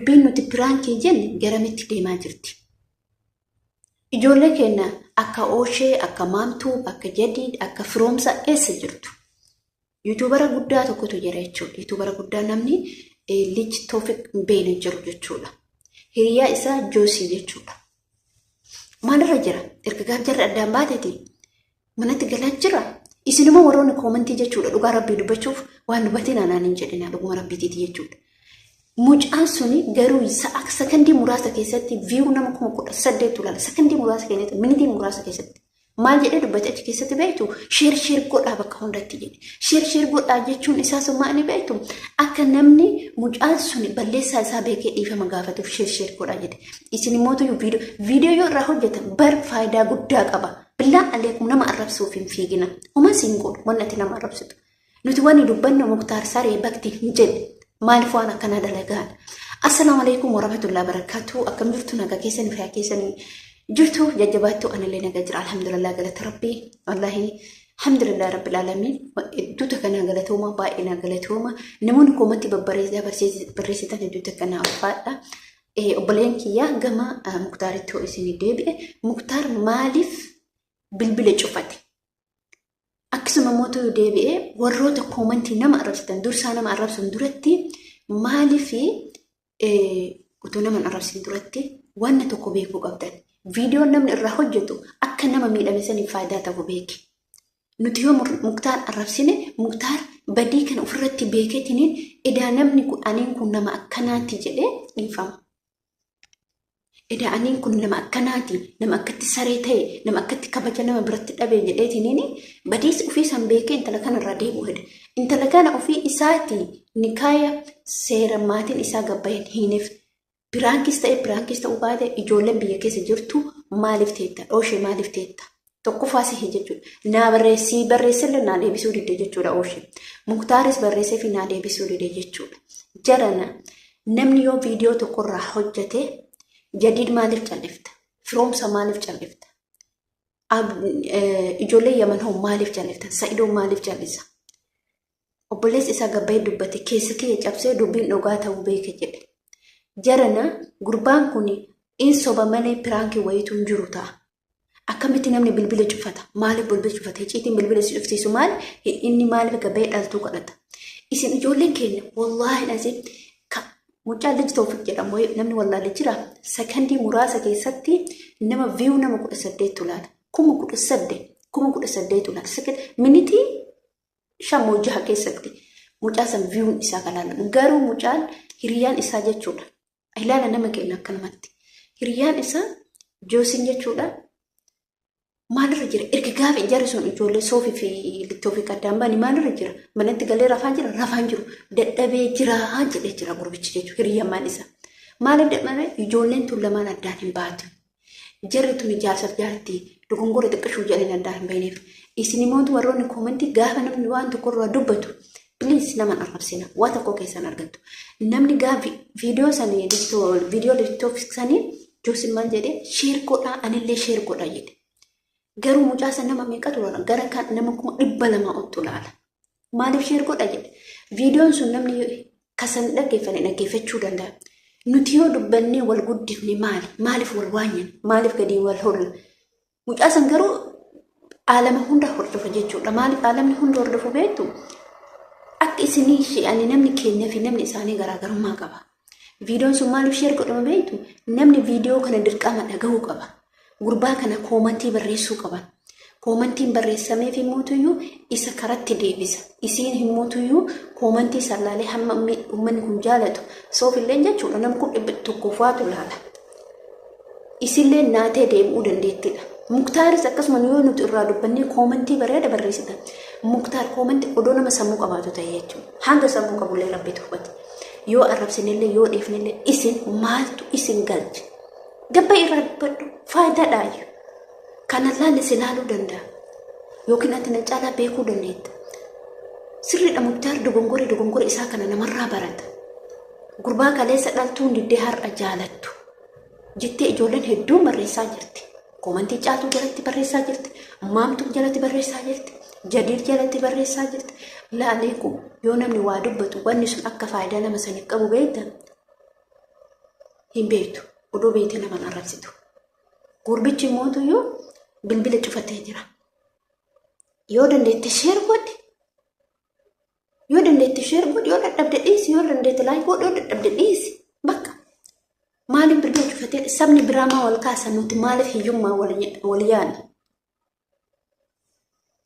Dubbiin nuti piraankii jenne garamitti deemaa jirti? Ijoollee keenya akka Ooshee, akka Maamtuu, akka Jadiid, akka Firoomsa eessa jirtu? Yuutuubara guddaa tokkotu jira jechuudha. Yuutuubara guddaa namni Lij Toofik hin beekne jiru jechuudha. Hiriyaa isaa Joosii jechuudha. Maalirra jira? Erga gaaf jarri addaan baateeti manatti galaa jira. Isinuma warroonni koomantii jechuudha dhugaa rabbii dubbachuuf waan dubbatiin anaan hin jedhina dhuguma rabbiitiiti jechuudha. Mucaan suni garuu sa'a sakandii muraasa keessatti viyuu nama 18,000 ilaala. Sakandii muraasa keessatti minitii muraasa keessatti. Maal jedhee dubbate achi keessatti beektu? Sheer sheer godhaa bakka hundatti jedhe. Sheer sheer godhaa jechuun isaa sun maal beektu? Akka namni mucaan sun balleessaa isaa beekee dhiifama gaafatuuf sheer sheer godhaa jedhe. Isin immoo viidiyoo yoo irraa hojjetan bar faayidaa guddaa qaba. Billaa aleekum nama arrabsuuf hin fiigina. Homaa siin godhu wanni ati nama arrabsitu. Nuti wanni dubbannu Muktaar saree bakti hin jenne. Maaliif waan akkanaa dalagaan? Assalaamu alaikum warahmatullahi wabarakatuh. Akkam jirtu nagaa keessanii fayyaa keessanii jirtu jajjabaattu anillee nagaa jira. Alhamdulillah galata rabbii. Wallaahi alhamdulillah rabbil alamin. Hedduu takka naa galatooma baay'ee naa galatooma. Namoonni koomantii babbareedaa barreessitan hedduu takka naa ulfaadha. Obboleen kiyya gama Muktaaritti hoo isinii deebi'e. Muktaar maaliif bilbila cufate? Akkasuma immoo deebi'ee warroota koomantii nama arrabsitan dursaa nama arrabsuun duratti maaliif utuu nama hin arrabsin duratti wanna tokko beekuu qabdan. Viidiyoon namni irraa hojjetu akka nama miidhame saniif faayidaa ta'u beeki. Nuti yoo Muktaar arrabsine Muktaar badii kana ofirratti beekeetiniin edaa namni kun aniin kun nama akkanaati jedhee dhiifama. Edaa aniin kun nama akkanaati, nama akkatti saree ta'e, nama akkatti kabaja nama biratti dhabe jedheetiniin badiis ofii san beekee intala kana irraa deebi'u hede. Intala kana ofii isaati nikaaya seera maatiin isaa gabbayan hiineef. Piraankis ta'e piraankis ta'uu baate ijoolleen biyya keessa jirtu maaliif teetta? Dhooshee maaliif teetta? Tokkoffaa sihi jechuudha. Naa barreessii barreessellee naa deebisuu didde jechuudha ooshee. Muktaaris barreessee fi naa deebisuu dide jechuudha. Jarana namni yoo viidiyoo tokkorraa hojjete jadiid maaliif callifta? Firoomsa maaliif callifta? Ijoollee Yaman hoo maaliif callifta? Sa'idoo maaliif callisa? Obboleessi isaa gabbayee dubbate keessa kiyya cabsee dubbiin dhugaa ta'uu beeke jedhe. Jarana gurbaan kun in soba malee piraankii wayiitu hin jiru ta'a. Akkamitti namni bilbila cufata? Maaliif bilbila cufata? Icciitiin bilbila si cufsiisu maali? Inni maaliif gabee dhaltuu kadhata? Isin ijoolleen keenya wallaahi asiin mucaa lij Toofiq jedhamu wayii namni wallaalee jira. Sakandii muraasa keessatti nama viyuu nama 18 laala. 18,000 18,000 laala. Sakandii minitii 5 moo 6 keessatti mucaa san viyuun isaa kan laalamu. Garuu mucaan hiriyaan isaa jechuudha. Ilaala nama keenya akkanumatti. Hiriyaan isaa Joosiin jechuudha. Maalirra jira? Erga gaafa jarri sun ijoollee soofii fi littoo fi qaddaan bani maalirra jira? Manatti galee rafaa jira? Rafaa hin jiru. Dadhabee jira jedhee jira gurbichi jechuudha. Hiriyyammaan isaa. Maaliif dadhabee? Ijoolleen tun lamaan addaan hin baatu. Jarri tuni jaarsaaf jaartii dogongora xiqqashuu jedhanii addaan hin bahineef. Isin immoo warroonni koomentii gaafa namni waan tokko irraa dubbatu please nama hin arrabsina waa tokko keessan argattu. Namni gaafa viidiyoo sanii viidiyoo littoo sanii Joosin maal jedhee sheer godhaa anillee sheer godha jedhe. Garuu mucaa san nama meeqatu ilaala? Gara kan nama 200,000 oltu ilaala. Maaliif sheer godha jedhe? Viidiyoon sun namni kasan dhaggeeffanne dhaggeeffachuu danda'a. Nuti yoo dubbannee wal guddifne maali? Maaliif wal waanyan? Maaliif gadi wal holla? Mucaa san garuu aalama hunda hordofa jechuudha. Maaliif aalamni hunda hordofu beektu? Akka isinii shi'anii namni keenya fi namni isaanii garaagarummaa qaba. Viidiyoon sun maaliif sheer godhama beektu? Namni viidiyoo kana dirqama dhagahuu qaba. Gurbaa kana koomantii barreessuu qaban. Koomantiin barreessameef himmuutuyyuu isa karatti deebisa. Isiin himmuutuyyuu koomantii san laalee hamma uummanni kun jaalatu. Soofilleen jechuudha namni kun 100 waatu laala. Isillee naatee deebi'uu dandeettidha. Muktaaris akkasuma yoo nuti irraa dubbannee koomantii bareeda barreessita. Muktaar koomantii odoo nama sammuu qabaatu ta'e jechuudha. Hanga sammuu qabullee rabbitu hubate. Yoo arrabsinellee yoo dhiifnellee isin maaltu isin galche? Gabba irraa dubbadhu faayidaadhaayyuu. Kana laalle si laaluu danda'a. Yookiin ati na caalaa beekuu dandeetta. Sirriidha Muktaar dogongore dogongora isaa kana namarraa barata. Gurbaa kaleessa dhaltuun diddee har'a jaalattu. Jettee ijoolleen hedduun barreessaa jirti. Koomantii caaltuu jalatti barreessaa jirti. Maamtuu jalatti barreessaa jirti. Jadiir jalatti barreessaa jirti. Laalee kun yoo namni waa dubbatu wanni sun akka faayidaa nama saniif qabu beekta. Hin beektu. Odoo beektee nama hin arrabsitu. Gurbichi mootuyyuu bilbila cufatee jira. Yoo dandeette share godhi. Yoo dandeette share godhi, yoo dadhabde dhiisi, yoo dandeette like godhi, yoo dadhabde dhiisi. Bakka. Maaliif bilbila cufatee sabni biraa maa wal kaasa nuti maaliif hiyyummaa wal yaana?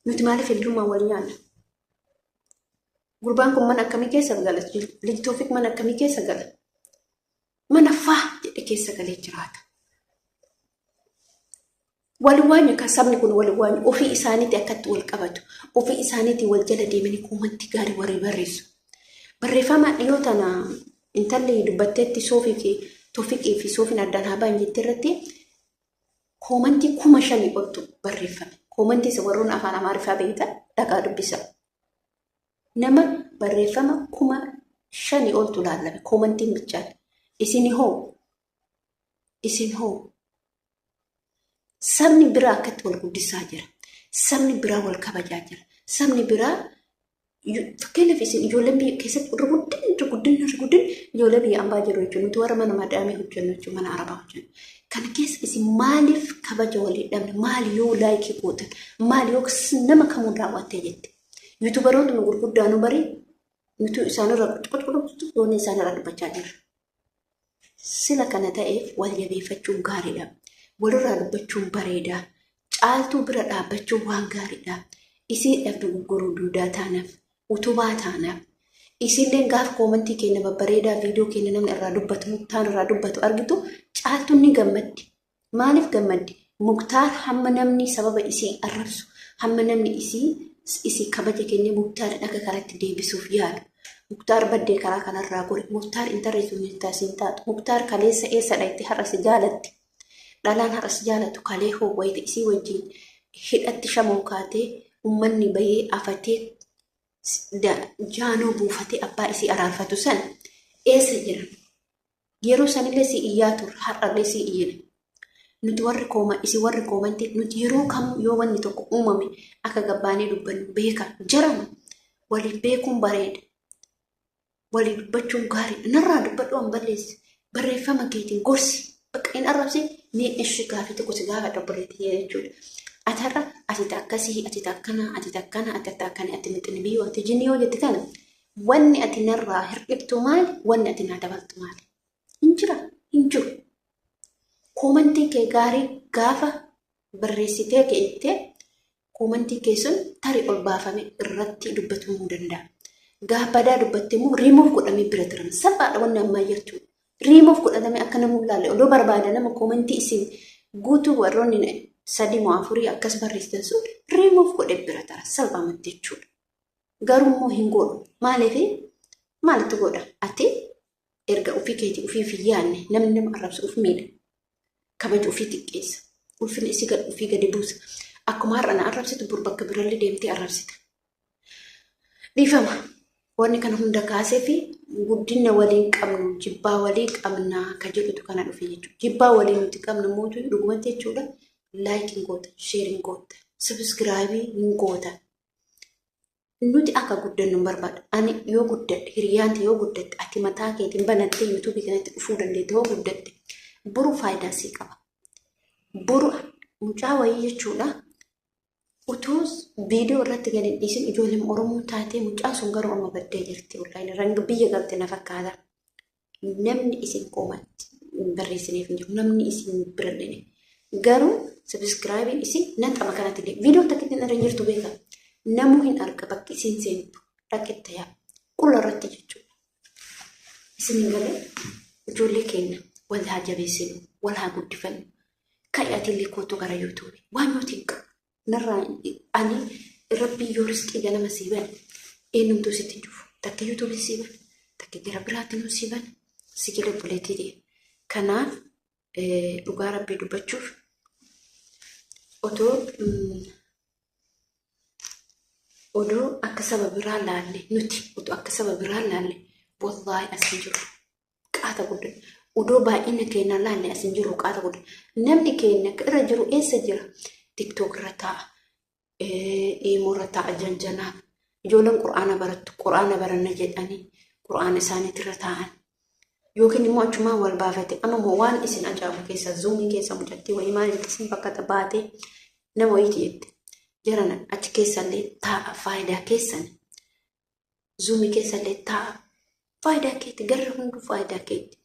Nuti maaliif hiyyummaa wal yaana? Gurbaan kun mana akkamii keessa gala? Lij Toofiq mana akkamii keessa gala? Mana faa jedhe keessa galee jiraata. Wal waanyu kan sabni kun wal waanyu ofii isaaniitti akkatti wal qabatu ofii isaaniitti wal jala deemanii koomantii gaarii warri barreessu. Barreeffama dhiyoo tana intalli dubbatteetti Soofii fi Toofiqii fi Soofiin addaan haa ba'an jette irratti koomantii 5,000 oltu barreeffame. Koomantii isa warroon afaan Amaariffaa beektan dhaqaa dubbisa. Nama barreeffama 5,000 oltu laallame koomantiin bichaan. Isin hoo? Isin hoo? Sabni biraa akkatti wal guddisaa jira. Sabni biraa wal kabajaa jira. Sabni biraa fakkeenyaaf isin ijoolleen biyya keessatti irra guddin irra guddin irra guddin ijoollee biyya ambaa jiru jechuudha. Nuti warra mana madaamii hojjennu jechuudha mana arabaa hojjennu. Kana keessa isin maaliif kabaja walii dhabne? Maali yoo laayikii gootan? Maali yoo nama kamuu daawwattee jette? Yuutubaroonni nu gurguddaa nu bari nuti isaanirra quxquxquxu goonee isaanirra dubbachaa jirra. Sila kana ta'eef wal jabeeffachuun gaariidha. Walirraa dubbachuun bareeda. Caaltuu bira dhaabbachuun waan gaariidha. Isiidhaaf dogoggoruu duudaa taanaaf, utubaa taanaaf. Isiilleen gaafa koomantii keenya babbareedaa viidiyoo keenya namni irraa dubbatu, muktaan irraa dubbatu argitu caaltuun ni gammaddi. Maaliif gammaddi? Muktaar hamma namni sababa isii arrabsu, hamma namni isii isii kabaja kennee Muktaariin akka karatti deebisuuf yaalu. Muktaar baddee karaa kanarraa gori. Muktaar intarri sun hin taasiin taatu. Muktaar kaleessa eessa dhayte har'a si jaalatti. Dhalaan har'a si jaalatu kalee hoo wayita isii wajjin hidhatti shamoo kaatee ummanni bahee afatee jaanoo buufatee abbaa isii araarfatu san eessa jira? Yeroo sanillee si iyyaa turre har'allee si iyyina. Nuti warri kooma isin warri koomantii nuti yeroo kamuu yoo wanni tokko uumame akka gabbaanee dubbannu beeka jarana waliif beekuun bareeda. Walii dubbachuun gaariidha. Narraa dubbadhu an balleessi. Barreeffama keetiin gorsi. Bakka hin arrabsin mee ishi gaafii tokko si gaafadha obboleettii jechuudha. Ati har'a ati ta akkasii, ati ta akkanaa, ati ta akkanaa, ati ta akkana, ati mixini biyyoo, ati jinni yoo jette kana Wanni ati narraa hir'iftu maali? Wanni ati naa dabaltu maali? Hin jira, hin jiru. Koomantii kee gaarii gaafa barreessitee keettee koomantii kee sun tarii ol baafame irratti dubbatamuu danda'a. Gaafa badaa dubbatte immoo riimuuf godhamee bira tirama. Salphaadha wanni ammaa jechuudha. Riimuuf godhatame akka namuu ilaalle odoo barbaada nama koomantii isin guutuu warroonni sadii moo afurii akkas barreessitan sun riimuuf godhee bira tara salphaamatti jechuudha. Garuu immoo hin godhu. Maaliif? Maaltu godha? Ati erga ofii keetii ofiif hin yaadne namni nama arrabsu of miidha. Kabaja ofii xiqqeessa. Ulfina isii gad ofii gadi buusa. Akkuma har'a na arrabsitu bor bakka birallee deemtee arrabsita. Dhiifama. Wanni kana hunda kaasee fi guddina waliin qabnu jibbaa walii qabna ka jedhutu kana dhufe jechuudha. Jibbaa walii nuti qabnu mootu dhugumatti jechuudha. Laayik hin goota, sheer hin goota, sabiskiraayibii hin goota. Nuti akka guddannu hin barbaadu. Ani yoo guddadhe, hiriyaan tee yoo guddatte, ati mataa keetiin banattee yuutuubii kanatti dhufuu dandeette yoo guddatte, boru faayidaa sii qaba. Boru mucaa wayii jechuudha. Utuu viidiyoo irratti gadi hin dhiisin ijoolleen Oromoo taatee mucaan sun garuu amma baddee jirti. Wallaahi ranga biyya galte na fakkaata. Namni isin koomatti barreessineef hin jiru. Namni isin bira dhine. Garuu sabiskiraayibiin isin naxaba kanatti illee viidiyoo takka ittiin irra hin jirtu beeka. Namuu hin arga bakki isin seentu dhaqitta yaa qulla irratti jechuudha. Isin hin galee ijoollee keenya wal haa jabeessinu wal haa guddifannu. Ka'i ati illee kootu gara yuutuubii waan nuti hin qabu. Narraa ani rabbii yoo risqii ganama sii bane eenyumtuu sitti hin cufu. Takka yuutuubii sii bane takka gara biraatti nuu sii bane si gala obboleettii ta'e. Kanaaf dhugaa rabbii dubbachuuf otoo odoo akka saba biraa laalle nuti otoo akka saba biraa laalle wallaahi as hin jiru qaata guddaa odoo baay'ina keenya laalle as hin jiru qaata guddaa namni keenya akka irra jiru eessa jira tiktook irra taa'a imoo irra taa'a janjanaa ijoolleen qur'aana barattu qur'aana baranna jedhanii qur'aana isaaniitirra taa'an. Yookiin immoo achumaan wal baafate. Amma immoo waan isin ajaa'ibu keessa zuumii keessa mucattii wayii maal jette isin fakkaata baatee nama wayiiti jette. Jarana achi keessallee taa'a faayidaa keessan. Zuumii keessallee taa'a faayidaa keetti garri hunduu faayidaa keetti.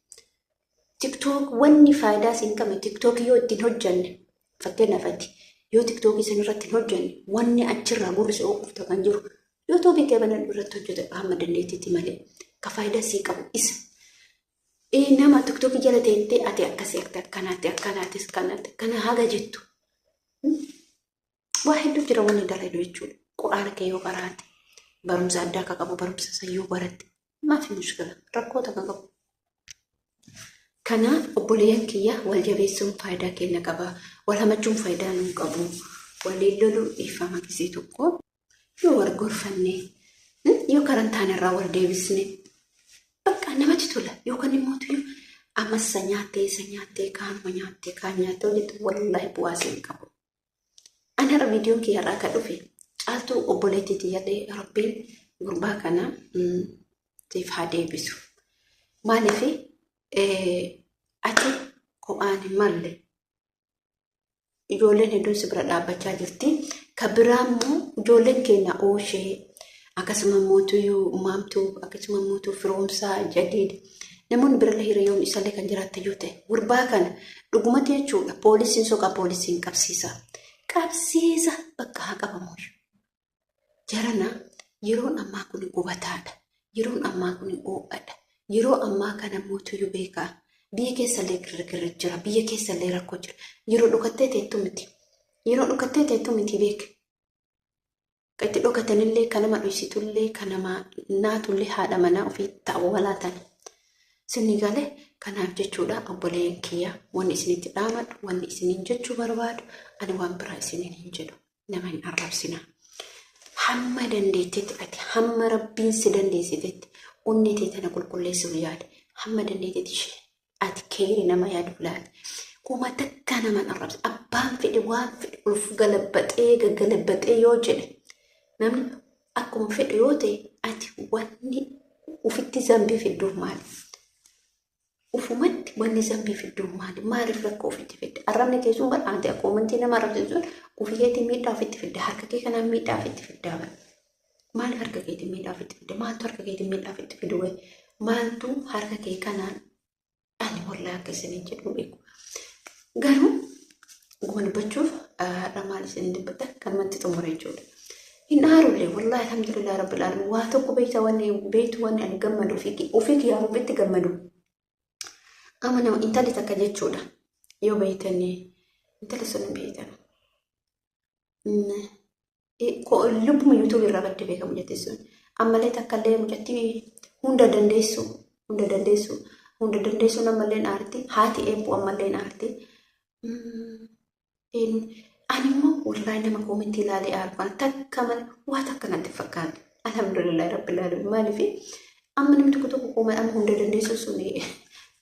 Tiktook wanni faayidaa siin qabne tiktook yoo ittiin hojjanne fakkeenyaaf ati yoo tiktookii san irratti hin hojjanne wanni achirraa gurri si ooqufta kan jiru yuutuubii kee banadhu irratti hojjeta hamma dandeettiitti malee ka faayidaa sii qabu isa. Nama tiktookii jala teettee ati akkasii ati akkanaati akkanaatis kanaati kana haga jettu. Waa hedduu jira wanni dalagdu jechuudha. Quraana kee yoo qaraate barumsa addaa akka qabu barumsa san yoo baratte maafi mushkila rakkoo takka qabu. Kanaaf obboleeyyan kiyya wal jabeessuun faayidaa keenya qaba. Wal hamachuun faayidaa nuun qabu. Waliin loluun dhiifama gisee tokko yoo wal gorfanne yoo karan taane irraa wal deebisne bakka namatti tola yookaan immoo tuyyuu ammas isa nyaattee isa nyaattee kaanuma nyaattee kaan nyaattee hojjettu wallaahi bu'aa siin qabu. Ani har'a viidiyoon kiyya irraa kan dhufe caaltuu obboleettii tiyyallee rabbiin gurbaa kana siif haa deebisu. Maaliif ati kophaan hin malle ijoolleen hedduun si bira dhaabbachaa jirti. Ka biraa immoo ijoolleen keenya ooshee akkasuma immoo tuyyuu maamtuu akkasuma immoo tuyyuu firoomsaa jadiid namoonni birallee hiriyoon isallee kan jiraattan yoo ta'e gurbaa kana dhugumatti jechuudha poolisiin soqa poolisiin qabsiisa qabsiisa bakka haa qabamu jarana yeroon ammaa kun gubataadha yeroon ammaa kun oo'adha yeroo ammaa kana immoo tuyyuu beekaa biyya keessallee girgirri jira biyya keessallee rakkoo jira yeroo dhukattee teettu miti yeroo dhukattee teettu miti beek Ka itti dhokatanillee, ka nama dhoysitullee, ka nama naatullee haadha manaa ofii ta'uu walaatan. Sinni gale kanaaf jechuudha obboleeyyan kiyya wanni isinitti dhaamadhu wanni isiniin jechuu barbaadu ani waan biraa isiniin hin jedhu nama hin arrabsina. Hamma dandeettetti ati hamma rabbiin si dandeessitetti onnee tee tana qulqulleessuuf yaali. Hamma dandeettetti ati keeyri nama yaadu laali. Kuma takka nama hin arrabse. Abbaan fedhe waan fedhe ulf galabbaxee gaggalabbaxee yoo jedhe namni akkuma fedhe yoo ta'e ati wanni ufitti zambii fidduuf maali? Ufumatti wanni zambii fidduuf maali? Maaliif rakkoo ofitti fidde? Arrabni kee sun badhaante akkuma amantii nama arrabsitu sun ofii keetii miidhaa ofitti fidde. Harka kee kanaan miidhaa ofitti fiddaa bara. Maaliif harka keetiin miidhaa ofitti fidde? Maaltu harka keetiin miidhaa ofitti fidu wayi? Maaltu harka kee kanaan ani wallahi akka isiniin jedhu beeku. Garuu dhuguma dubbachuuf har'a maal isiniin dubbadha kanumatti xumura jechuudha. Hin aarullee wallahi alhamdulillah rabbil alamin waa tokko beekta wanni beektu wanni ani gammadu ofii kiyyaaf ofitti gammadu. Amma nama intalli takka jechuudha yoo beektanii intalli sun hin beektan. Lubbuma yuutuubii irraa badde beekamu jetti sun. Ammallee takkallee mucattii hunda dandeessu hunda dandeessu hunda dandeessuun ammallee aarti haati eebbu ammallee aarti. Ani immoo wallaahi nama koomentii ilaalee aaru kana takka malee waa takka natti fakkaatu. Alhamdulillah rabbil alamin maaliif amma namni tokko tokko koomee amma hunda dandeessu sun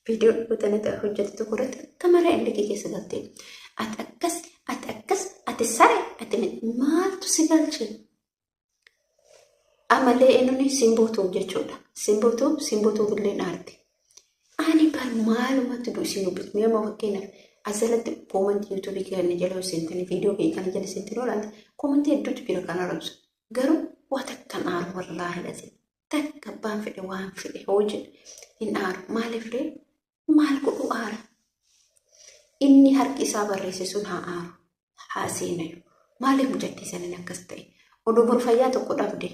viidiyoo dhufutanii hojjete tokko irratti akka malee illikii keessa galtee ati akkas ati akkas ati sare ati maaltu si galche ammallee eenyuun simbootuuf jechuudha simbootuuf simbootuuf illee aarti ani bar maalumatti du'isiin dubbisu mi'a amma fakkeenyaaf asirratti koomantii yuutuubii keenya jala seentanii viidiyoo keenya kana jala seentanii olaante koomantii hedduutu jira kan arrabsu garuu waa takkan aaru wallaahi lazim Takka abbaan fedhe waan fedhe hoo jedhe hin aaru. Maaliif ree? Maal godhu aara? Inni harki isaa barreesse sun haa aaru. Haa seenayu. Maaliif mucattii saniin akkas ta'e? Oduu bor fayyaa tokko dhabde.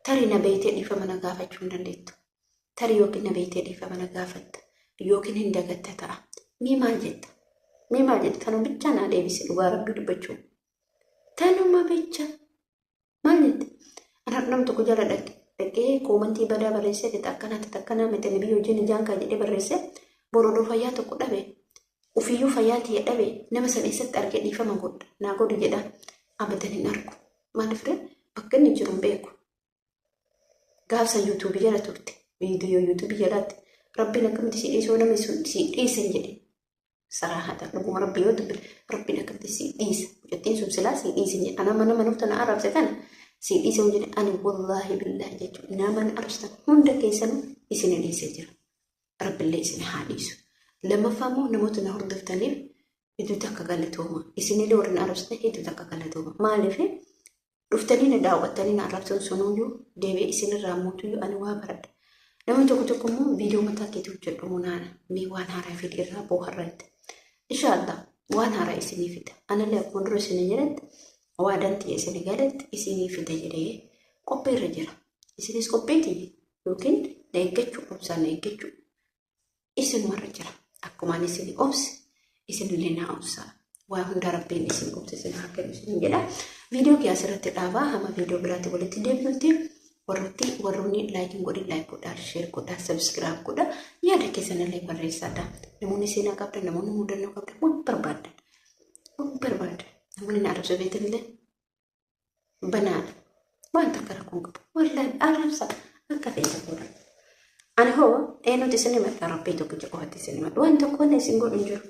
Tarii na beeytee dhiifama na gaafachuu hin dandeettu. Tarii yookiin na beeytee dhiifama na gaafatta. Yookiin hin dagatta ta'a. Mee maal jetta? Mee maal jetta? Tanuma bichaa naa deebisi dhugaa rabbii dubbachuu. Tanuma bicha. Maal jette? Ani har'a nama tokko jala dhaqee koomantii badaa barreessee ta'e akkanaa ta'e akkanaa miti ani biyya hojii ijaan kaa jedhee barreessee boru odoo fayyaa tokko dhabe ofiyyuu fayyaa tiyya dhabe nama san eessatti argee dhiifama godha naa godhi jedha abadan hin argu. Maaliif ree bakka inni jiru hin beeku. Gaafsa yuutuubii jala turte viidiyoo yuutuubii jalaatti rabbiin akkamitti si dhiisuu namni sun si dhiisan jedhe Saraahatan dhuguma rabbi yoo dubbe rabbiin akkamitti si dhiisa mucattiin sun silaa si dhiisa jedhe ana nama nufta na arrabse kana si dhiisa jedhe ani wallaahi billaahi jechuudha nama na arrabsitan hunda keessanuu isin dhiise jira. Rabbillee isin haa dhiisu. Lammaffaa immoo namoota na hordoftaniif hedduu takka galatooma. Isinillee warri na arrabsitan hedduu takka galatooma. Maaliif dhuftanii na daawwattanii na arrabsuun sunuyyuu deebi'ee isinirraa mootuyyuu ani waa baradha. Namni tokko tokko immoo viidiyoo mataa keetii hojjedhu munaana mee waan haaraa fidi irraa booharratti. Inshaallah waan haaraa isinii fida. Anallee akkuma dura isin jedhetti waadaan tiyya isin galetti isinii fida jedhee qophiirra jira. Isinis qophii tiyya yookiin na eeggachuu obsaan na eeggachuu isinumarra jira. Akkuma ani isin obse isinillee naa obsaa. Waa hunda rabbiin isin obse isin haa kennu isin jedha. Viidiyoo kiyya asirratti dhaabaa hamma viidiyoo biraatti walitti deebinutti warrotti warroonni laayikiin godhin laayik godhaa, sheer godhaa, sabskiraayib godhaa, yaada keessanillee barreessaadha. Namoonni seenaa qabdan, namoonni mudannoo qabdan waan barbaadan. Waan barbaadan. Namoonni na arrabsuu beektanillee banaadha. Waan takka rakkoon qabu. Wallaahi arrabsa akka feeta godha. Ani hoo eenyutu isin himadha rabbii tokkicha qofatti isin himadha. Waan tokko wanni isin godhu hin jiru.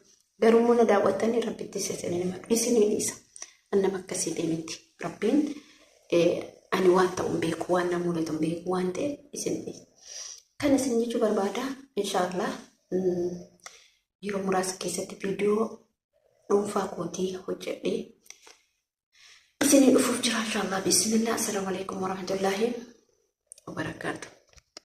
Garuu immoo na daawwattanii rabbitti isin himadhu. Isin dhiisa. An nama akkasii deemiti. Rabbiin ani waan ta'u hin beeku waan na mul'atu hin beeku waan ta'eef isin dhiisa. Kana isin jechuu barbaada. Inshaallah yeroo muraasa keessatti viidiyoo dhuunfaa kootii hojjedhee isinii dhufuuf jira inshaallah bismillah. Assalaamu alaikum warahmatullaahi wabarakaatu.